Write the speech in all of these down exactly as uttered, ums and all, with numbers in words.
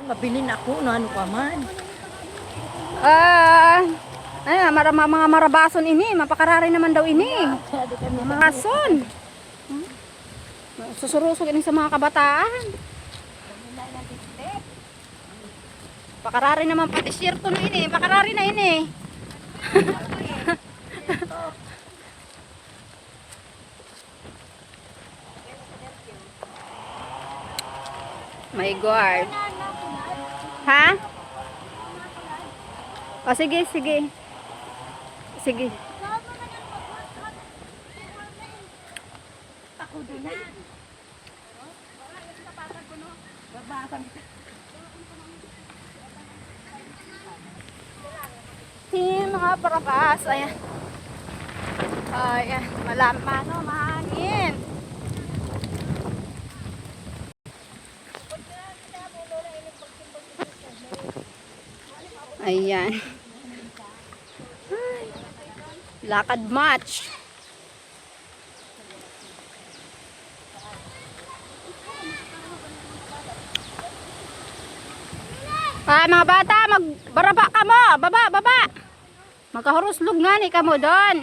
Mabilin ako, no, ano pa man. Ah, ay, mara-, ma-, mga marabason ini, mapakarari naman daw ini. Marabason. Hmm? Susurusog ini sa mga kabataan. Pakarari naman pa, disyerto na ini, pakarari na ini. My God. Ha? O, sige, sige. Sige. Ako doon na. Babasang. Sige, mga parabas. Ayan. Ayan. Malam-, ano, mahangin. Ayan. Ay. Lakad match. Ah, mga bata, magbaraba kamo. Baba, baba. Makahuruslog ngani kamo doon.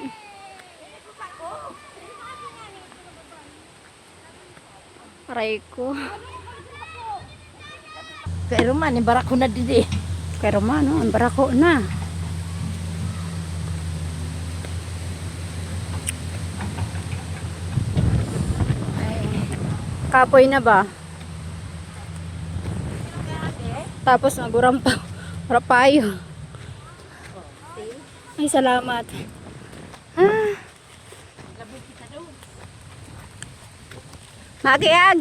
Aray ko. Kay Roman, yung barako na didi. Kay Roman, no? Ang barako na. Ay, kapoy na ba? Tapos nagurang pa, rapayo. Ay, salamat. Ah. Makiag.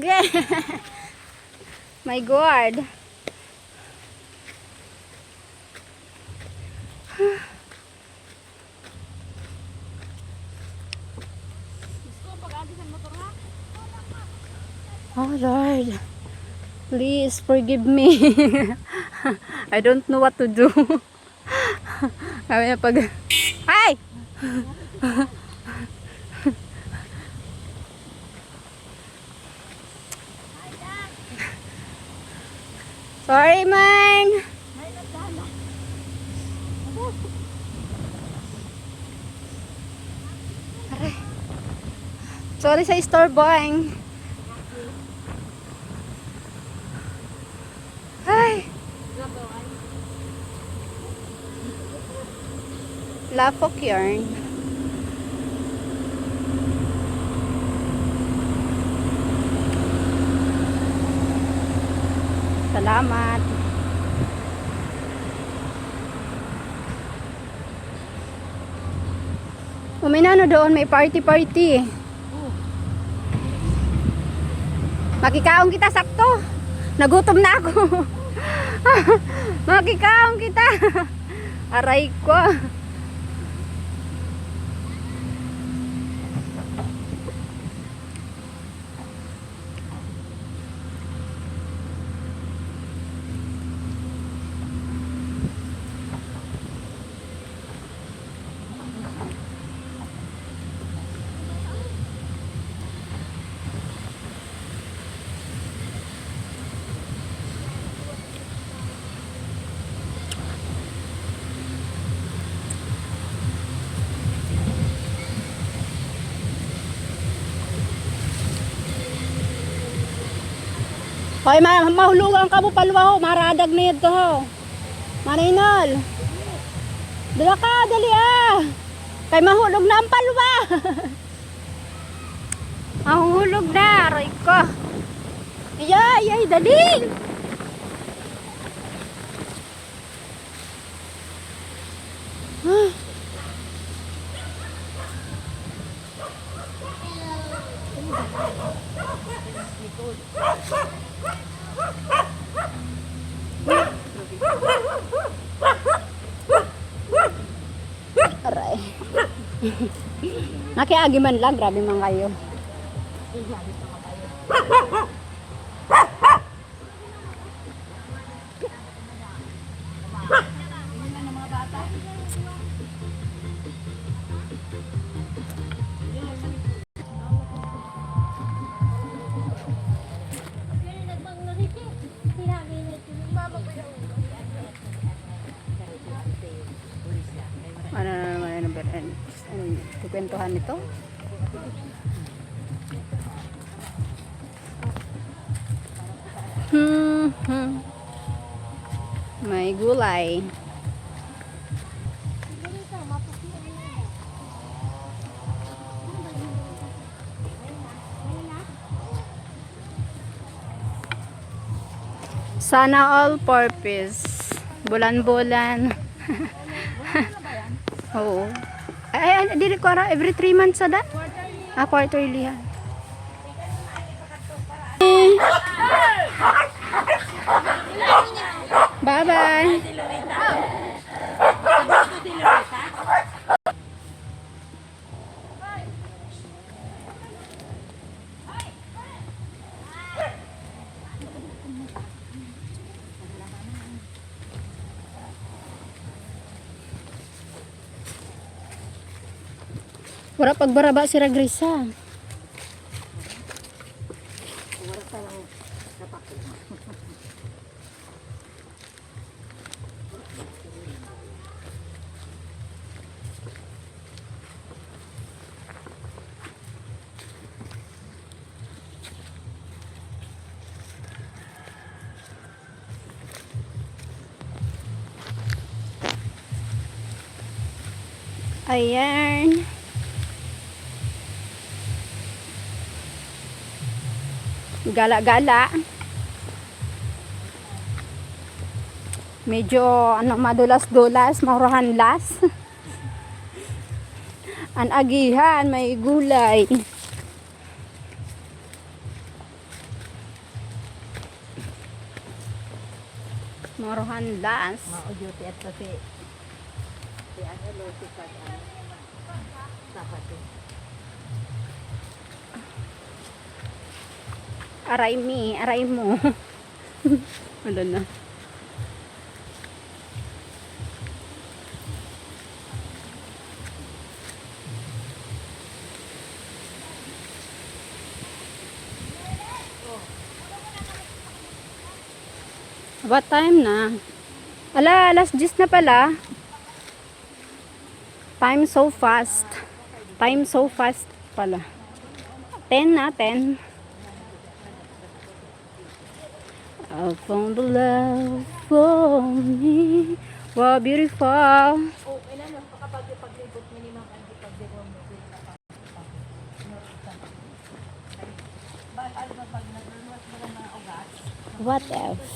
My God. Oh Lord, please forgive me. I don't know what to do. Sabi niya pag, ay! Sorry, man. Aray. Sorry sa istorbo, ang. Ay. Lapok yarn. Salamat. Uminano doon, may party-party. Makikaon kita sakto. Nagutom na ako. Makikaon kita. Aray ko. Hoy, ma-, mahulogan kamo palwa ho, maradag na yadto ho. Marinol. Dala ka, dali ah. Kay mahulog na ang palwa. Mahuhulog na, aray ko. Ay, ay, ay, dali. Aray. Nakiagi man lang, grabe man kayo. Kukwentuhan nito. Hmm, hmm. May gulay. Sana all purpose. Bulan-bulan. Oo. Ay, ay, ay, dili ko ara, every three months sa da? Ah, quarterly yan. Bye-bye. Wala pagbaraba si Ragrisa. Ayan. Gala-gala. Medyo, ano, madulas-dulas, maurahan las. An agihan, may gulay. Maurahan las. Mao duty at si, si ano, Lucy pag ano, Sabado. Aray mi, aray mo. Wala na. What time na? Ala, alas diyes na pala. Time so fast. Time so fast pala. Ten na, ten. I found the love for me. Wow, beautiful. What else?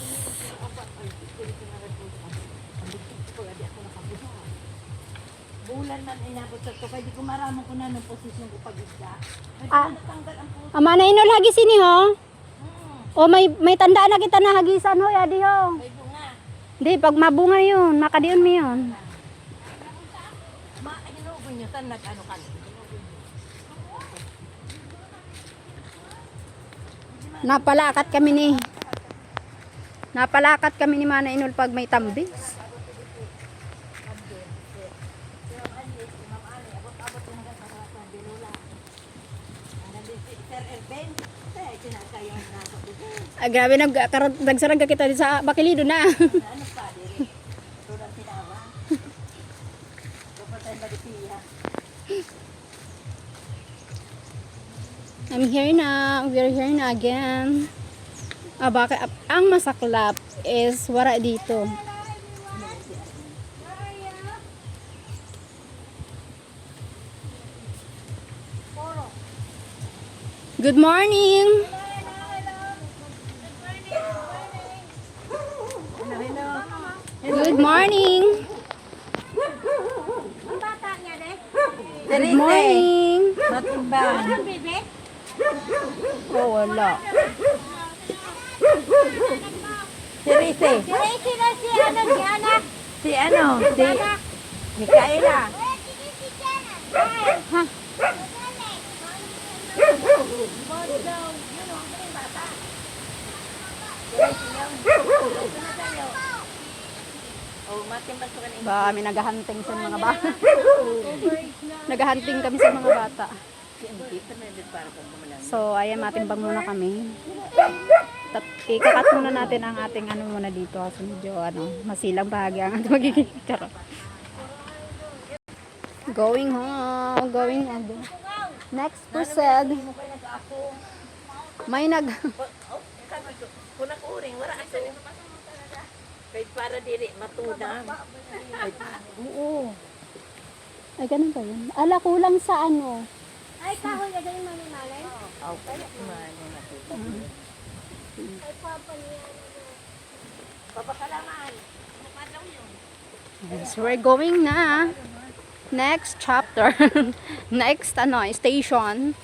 Bulan man inabot sa to, kaya di ko maramang kung anong posisyon ko pag-isda. Pwede Ah. ko natanggal ang puso. Ama na inol hagi sini ho. Mm. O may, may tanda na kita na hagisan ho, yadi ho. May bunga. Di, pag mabunga yun, makadiyon mi yun. Ma, ginugon nyo, tan nag-ano ka na, ginugon nyo. Napalakat kami ni, napalakat kami ni Mana Inol pag may tambis. Ah, grabe, nag-, karag-, nagsarag ka kita sa Bakilido na. I'm here na. We're here na again. Ah, bakit? Ang masaklap is wala dito. Good morning. Good morning. Ang bata niya, de? Good morning. Matimbang. Ang bebe? Oh, wala. Si Rize. Si Rize na si ano, Diana. Si ano, si Diana. Micaela. Ha? Oh, matimbang ko kanina. Ba, may naghahunting sa mga bata. Naghahunting kami sa mga bata. So, ayan, matimbang muna kami. Tat-, ikakat muna natin ang ating ano muna dito. Kasi medyo, ano, masilang bahagi ang ating magiging charot. Going home, going again. Next person. May nag... Kung nag-uring, wala ato. Kay para dili matuna. Ay, oo. Ay, ganun pa yun. Ala, kulang sa ano. Ay, kahoy, lagay yung mamimalay. Aw, kaya kumain na natin. Ay, papa niya. Papasalaman. Yes, we're going na. Next chapter. Next, ano, station.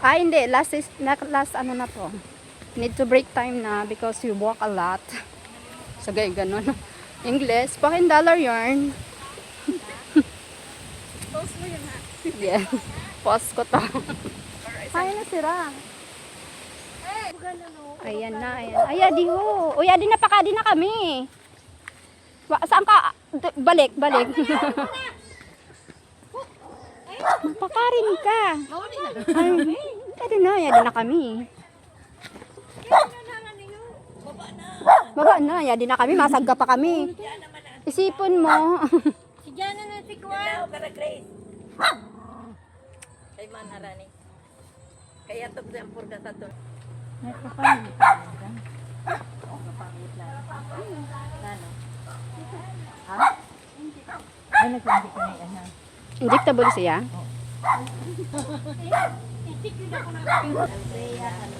Ah, hindi. Last is, na, last ano na to. Need to break time na because we walk a lot. Sagay ganun. English, fucking dollar yarn. Post mo yun, ha? Yeah. Post ko to. Kaya na sira. Ayan na, ayan. Ay, adi ho. Uy, adi na, pakadi na kami. Wa-, saan ka? D-, balik, balik. Magpakarin ka. Ay, adi na, adi na kami. Baba na, adi na kami, masagka pa kami. Isipon mo. Si Jana na si Kuan. Hello, Kara Grace. Kay Man Arani. Kaya to sa purga sa to. May kapangit lang. Kapangit lang. Nano? Ha? Ay, nag-hindi ko na yan, ha? Injectable siya?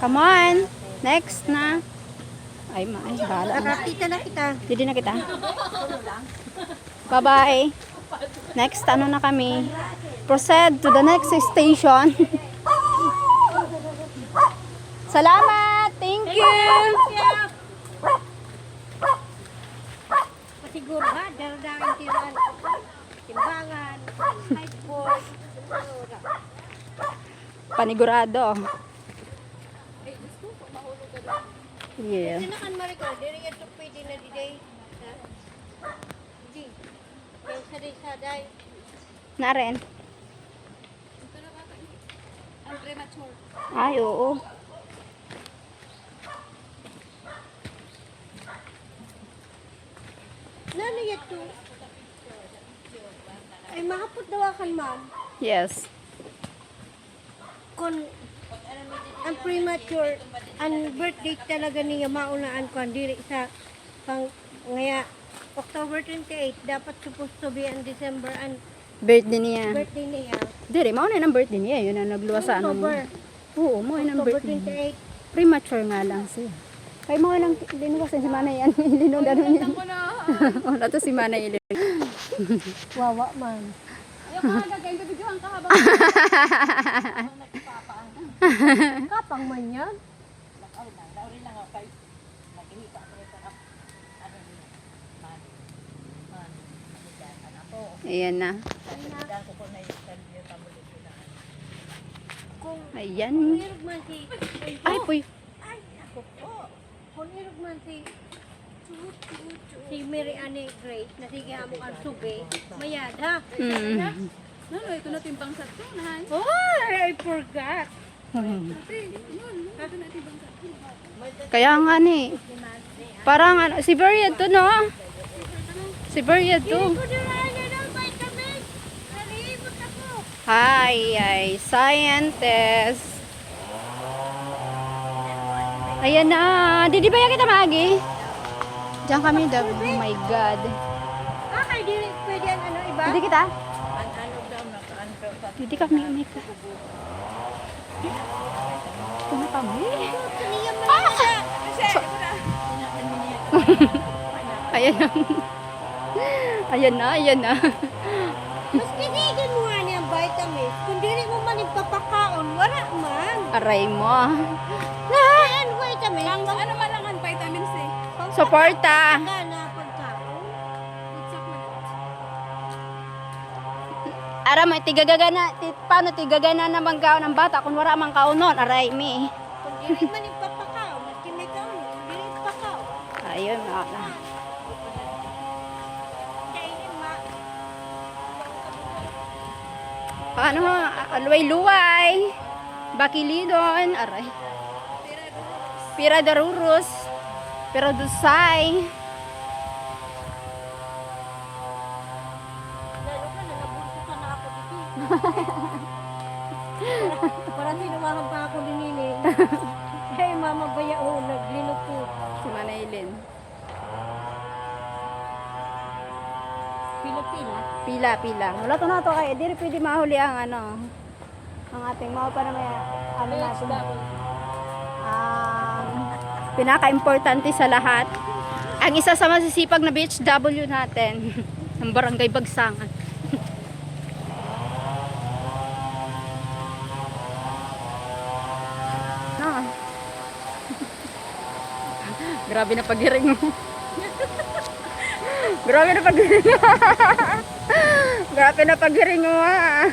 Come on! Next na. Ay, ma, ay, bahala na. Nakakita na kita. Didi na kita. Bye-bye. Next, ano na kami? Proceed to the next station. Salamat! Thank you! Pasiguro, ha? Daro-daro yung tiruan. Timbangan, high school. Panigurado. Yeah. Sinakan Maricol, diri nga ito pwede na diday. Ha? Di. Kaya saday-saday. Naren. Ang premature. Ay, oo. Nano yato? Ay, mahapot daw akan, ma'am. Yes. Kun ang premature, ang birthday talaga niya mauna an kwan, diri sa pang, ngaya, October twenty-eight, dapat supposed to be ang December ang Birthday niya. Birthday niya. Diri, mao na ang birthday niya. Yun ang nagluwas sa ano October. Niya. Oo, mao na ang October birthday niya. Twenty-eight. Premature nga lang siya. Kay mao nang linuwas si Manay, ano, linudan niya. Ang ganda ko na. Wala to si Manay Ilin. Wawa man. Ayaw ka nga gagawin, bibidyohan ka habang habang nagpapa-, ano. Kapang man yan. Nag-, oh, nag-, nauri lang ako kay, nag-ihi pa ako nito, ano, man, man, ano dyan, ano ako. Ayan na. Nagdaan ko po na yung, yung tablet ko na, ano. Kung, Ayan. Kung irog man si, Ay, puy. Ay, ako po. Kung irog man si, si Mary Annie Grace, na sige amo ang subi, mayad, ha? Mm. No, no, ito na timbang sa ito, nahan. Oh, I forgot. Hmm. Ate, yun, yun, ito na timbang sa ito. Kaya nga ni. Parang ano, si Beria to, no? Si Beria to. Hindi ko na lang yan ang vitamins. Nalilibot ako. Hi, ay, scientist. Ayan na. Didi ba yan kita maagi? Diyan kami daw. Oh my God. Ah, kay di pwede ang ano, iba? Didi kita? Didi kami, may ka. Ito na kami. Ah! Ayan na. Ayan na, ayan na. Mas kinigan mo nga niyang vitamins. Kung dili mo man ipapakaon, wala man. Aray mo. Yan, vitamins. Pang, ano man lang ang vitamins eh? Pang Suporta. Pagkain na pagkaon. With chocolate. Aram mo, tigagaga na, ti-, paano tigaganan na magkaon ang bata kung wala mang kaonon? Aray mi. Kung dili man ipapakaon, maski may kaon, kung dili ipapakaon. Ayun, ah. Dahil ma- Paano ha? Aluway-luway. Bakilidon. Aray. Pira daruros. Pira dusay. Parang sinuwahan pa ako ni Nini. Ay, mama, baya, oh, nagliloko. Si Manay Lynn. Pila-pila? Pila, pila. Wala to na to kay, diri pwede mahuli ang ano, ang ating mga pa na may, ano natin. Ang pinaka-importante sa lahat, ang isa sa masisipag na B H W natin, ang Barangay Bagsangan. Ah. Grabe na paghiring mo. Grabe na paghiring mo. Grabe na paghiring mo, ha.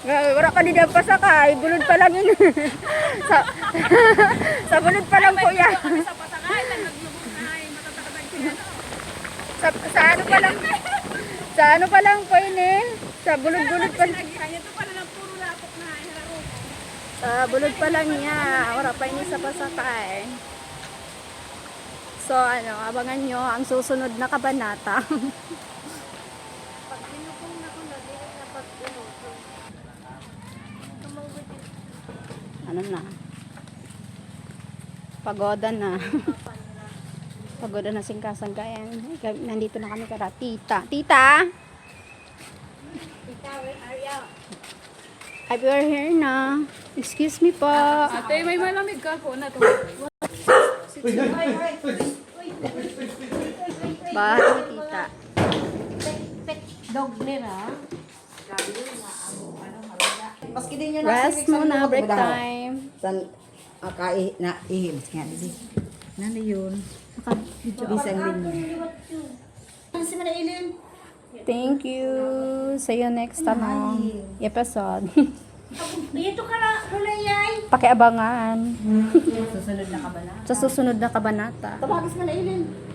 Wala pa din ang pasakay. Bulod pa lang yun. Sa, sa bulod pa lang po yan. Sa, sa ano pa lang, sa ano pa lang po yun eh. Sa bulod-bulod pa. Sa bulod pa lang niya, wala pa ini sa pasakay. So, ano, abangan nyo ang susunod na kabanata. Ano na? Pagoda na. Pagoda na singkasang kayan. Nandito na kami kara tita. Tita! If you are here na, excuse me po. Ate, may malamig ka po na to. Bahay ni tita. Dog nila. Maski din yun, rest muna, break time. San, akai, na, ihibs nga, di. Nano yun? Bisang din yun. Ang si Manay Lynn. Thank you. See you next ano, episode. Dito ka na, Lulay, ay. Pakiabangan. Susunod na kabanata. Sa susunod na kabanata. Tawagis Manay Lynn.